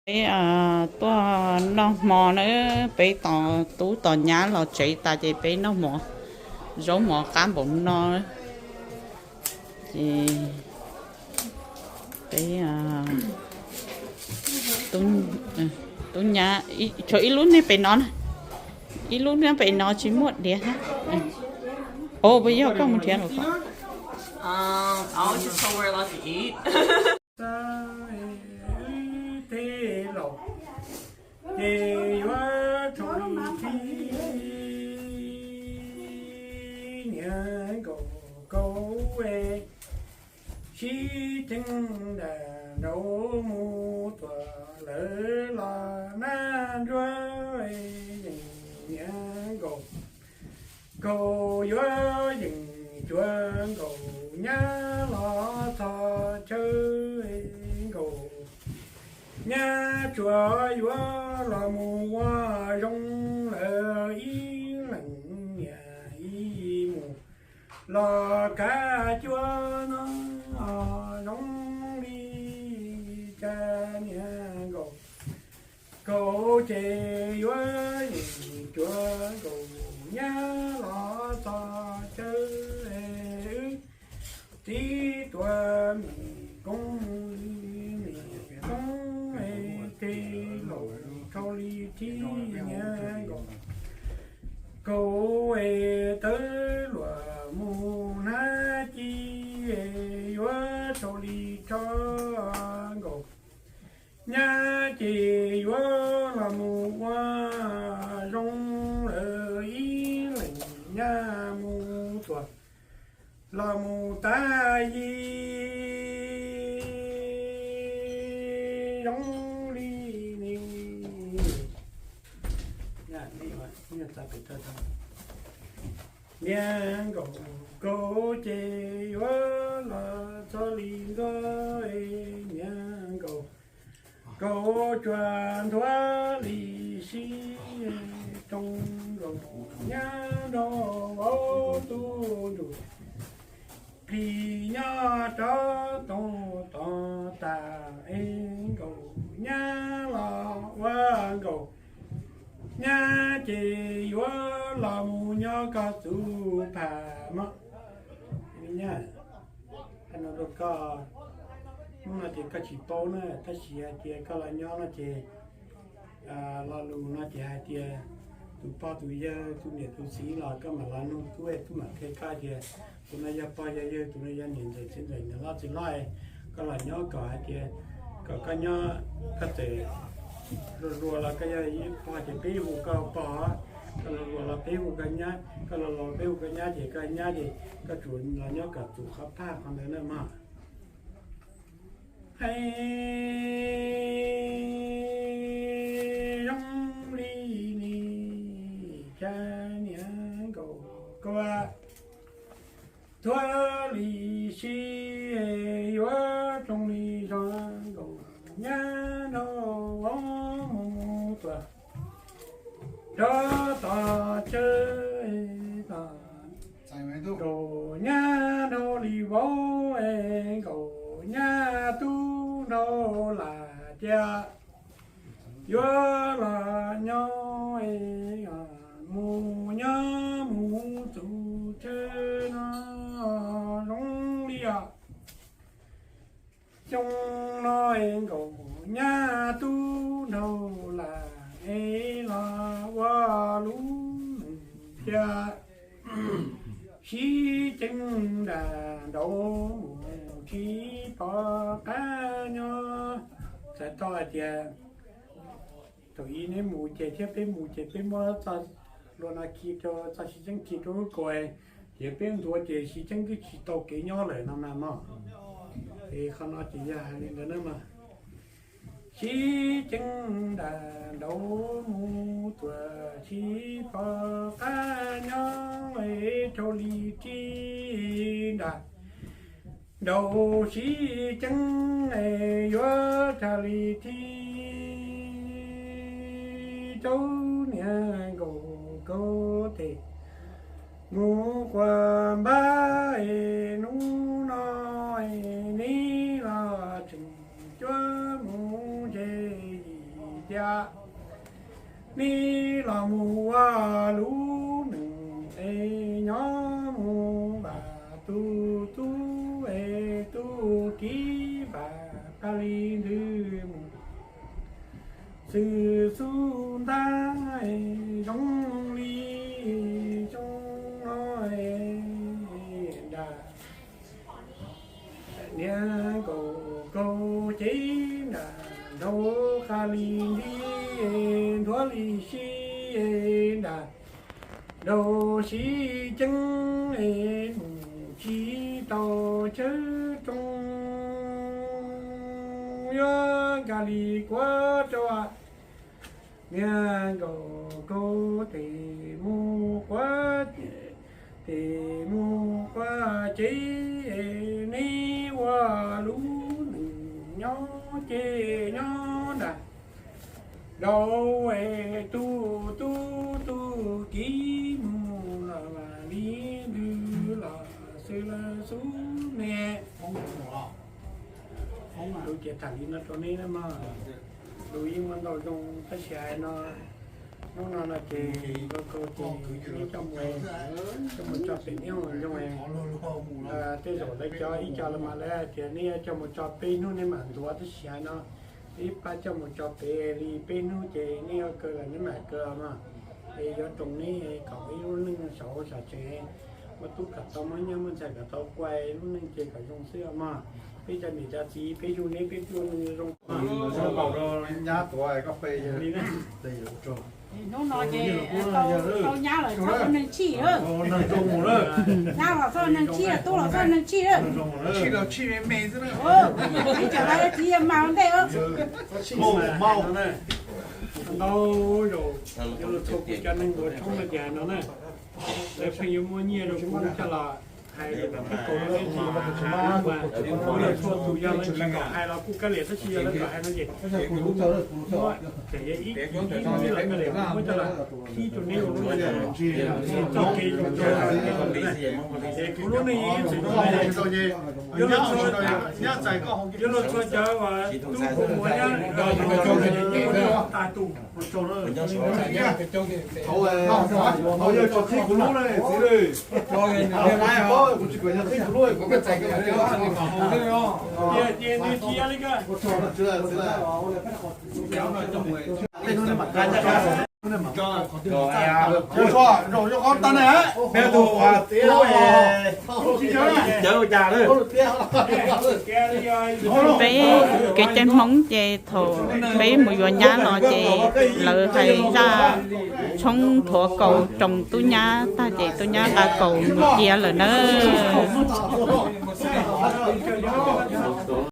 Peb tuaj noj hmo na, peb tos tub tos nyab los tsev tas ces peb noj hmo, zaub mov qab npaum no. Ces peb tub nyab, tshuav ib lub nyob pem no na, ib lub nyob pem no tsis muaj diav thiab. Puas yog koj mus nrhiav los ko? Tej laus ces yuav tsoo li tib niag nkaus kaub, sib ceeb nram nraud mus tuam lawv los nab ntsuab, yeej niag nkaus kaub yuav yeem cuav nkaus nyab los txog chaw nkaus nyab tsuas yuav los mus ua zoo lawm ib leeg niam ib mus los kav cuab no zoo li cas niag nkaus kaub ces yuav yeem cuav nkaus nyab los txog chaw wb txiv tuav me koob, me koob tej laus rau li tib niag nkaus kaub es tawv luam mus hnab ci es yuav rau li tso nkaus nyab ces yuav los mus ua zoo lawm ib leeg nyab mus tuam los mus tag yig zoo li ne. Niag nkaus kaub ces yuav los txog li ntxov, niag nkaus kaub tsuas nthuav li sib tsoo nkaus nyab nrog vauv tub ntsuj plig nyob rov toog tod tas es nkaus nyab los ua nkaus nyab ces yuav los mus nyob koj tus pham mog. Nyab, no rau koj, hnub no ces koj tsis paub na, tab sis hais tias koj los nyob no ces lo lus no ces hais tias tus pog tus yawg tus niam tus txiv los koj mam los nug tub, tub mam qhia koj tias tus no yog pog yog yawg, tus no yog niam ntxawm txiv ntxawm niam loj txiv loj. Koj los nyob kom hais tias kom koj nyob, koj txawm hluas hluas los koj yog ib pog ces peb hu koj pog, koj hluas hluas los peb hu koj nyab, koj hluas hluas peb hu koj nyab ces koj nyab ces koj tsuas los nyob kom tus qhov phaj qhov ntawd na mog. Hais zoo li ne, cas niag nkaus koj tuag li si, yuav tsoo li zoo nkaus nyab nrog vauv mus tuam rov tom tsawb tom nkaus nyab nrog li vauv es nkaus nyab tub nrog lam tias yuav los nyob es mus nyob mus tus tsawb no zoo li os. Xyoo no es nkaus nyab tub nrog lam es los ua lub neej tiag, sib ceeb nram nraud mus tsis pom qab nyob. Txhais tau hais tias thaum ub neb mus ces thiab peb mus ces peb muab txoj hlua no khi rau, txoj sib ceeb khi rau lub kaus, ces peb nthuav ces sib ceeb twb tsis tau kev nyob lawm no mas mog. Es qhov no ces yog hais li ntawd na mas. Sib ceeb nram nraud mus tuam tsis pom qab nyob, es rau li tib nram nraud sib ceeb es yuav rau li tib rau niag nkaus kaub tes mus quas npab es hnub no es neb los tseem cuab mus ntshe yim Thiab neb los mus ua lub neej es nyob mus vam tus tub es tus kiv vam tag li ntws mus xwb xub ntab es zoo li zoo no es nram niag nkaus kaug cev nram nraug qab li nti es nthuav li si es nram nraug sib ceeb es mus tsis tau chaw rooj yuav nkag li kuav rau niag nkaus kaug tes mus quav tes mus quav cev es neb ua lub neej nyob ces nyob nram nraug es tus tub tus kiv mus los vam li ntws los xwb lawm xub ne. Lus ces tham li no rau neb na mog. Lus yeej muaj ntau zoo tab sis hais no, hnub no no ces nkaus kaug ces neb coj mus, coj mus tso pem neb zoo, tej zaum lawv cov ib co los mas lawv hais tias neb yuav coj mus tso peb hnub neb mam nthuav tab sis hais no ib pab coj mus tso pem li peb hnub ces neb yuav kaw los neb mam kaw mog. Es yuav roos neb kom ib lub neej saum huab saum tsev, muaj tub kom tau muaj nyab, muaj ntxhais kom tau kuai, lub neej ces kom zoo xwb mog. Peb cov niam cov txiv peb yug neb peb tuaj zoo. Hnub no ces tau nyab lawm txhob ua neeg tshij. Nyab los txhob ua neeg tshij, tub los txhob ua neeg tshij. Tshij los tshij me me xwb. Ib tsam txiv mas ua ntej. Ntau zaus yuav luag txhua kuv cov neeg ua tshoob no ces hais no na, lawv pheej yuav muab nyiaj rau kuv coj los hais, kuv luag txhua tus yog lawv tsis kom hais los kuj kav liam tab sis yog lawv kom hais no ces muab, tseem yog ib ib ib los kav liam muab coj los khib rau neb ua lub neej txoj kev zoo. Es kuv lub neej ib txwm zoo, yuav luag txhua cov uas tub kuv ua nyab tas tus. Peb kev cai Hmoob ces thaum peb mus yuav nyab los ces lawv hais zaj tshoob nthuav kaus roos tub nyab tag ces tub nyab nqa kaus mus cia lawm nawb.